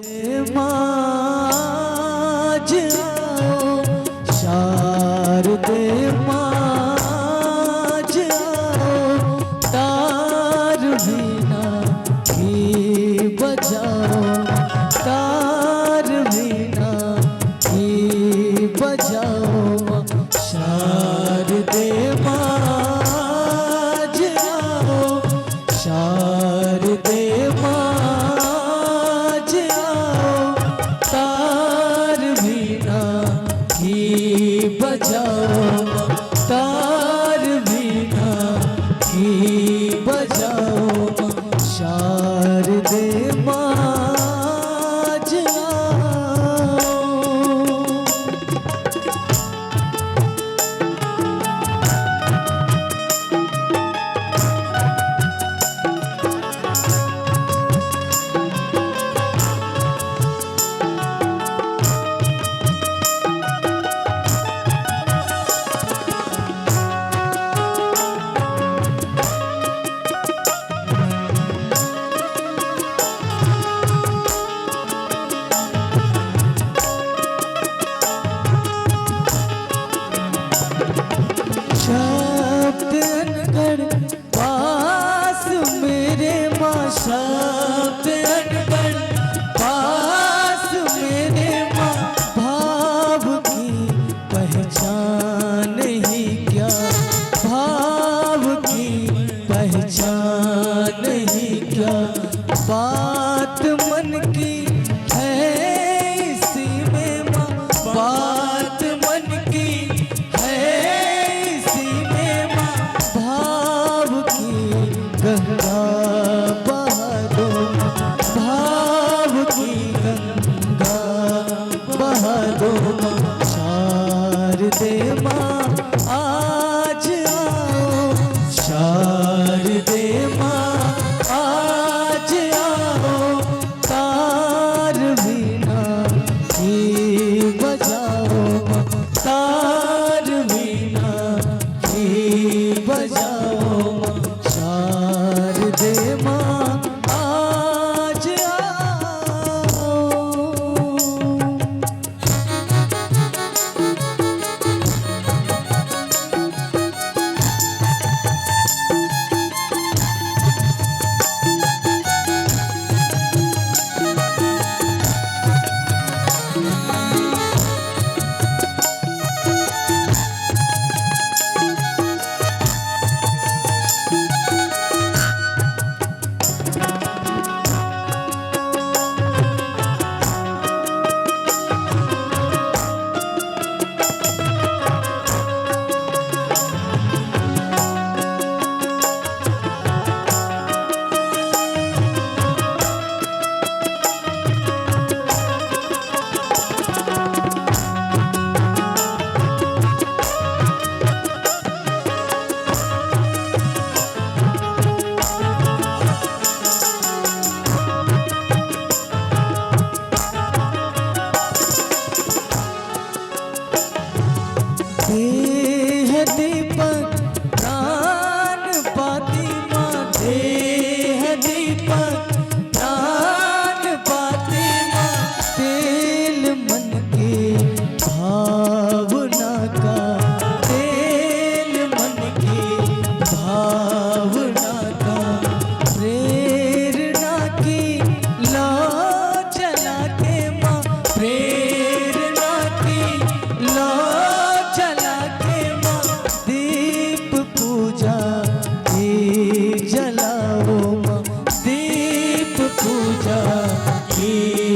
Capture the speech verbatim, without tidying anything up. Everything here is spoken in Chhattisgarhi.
माँ आज आओ, शारदे माँ आज आओ, तार वीणा की बजाओ, तार वीणा की बजाओ, शारदे माँ आज आओ, शारदे माँ आज आओ, तार वीणा की बजाओ, तार वीणा की बजाओ, शारदे माँ आज आओ। शब्द अनगढ़ पास मेरे माँ, शब्द अनगढ़ पास मेरे माँ, भाव की पहचान ही क्या, भाव की पहचान ही क्या, बात मन की है इसी में माँ, बात मन की है इसी में माँ, भाव की गंगा बहा दो माँ, भाव की गंगा बहा दो माँ, शारदे माँ आज आओ, शारदे माँ आज आओ, तार वीणा की बजाओ माँ, तार वीणा की बजाओ माँ, शारदे माँ आज आओ। देह दीपक प्राण पाती माँ, देह दीपक प्राण पाती माँ, तेल मन के भावना का, तेल मन के भावना का, प्रेरणा की लौ जला के माँ, प्रेरणा की लौ जला के माँ, दीप पूजा की जलाओ माँ, दीप पूजा की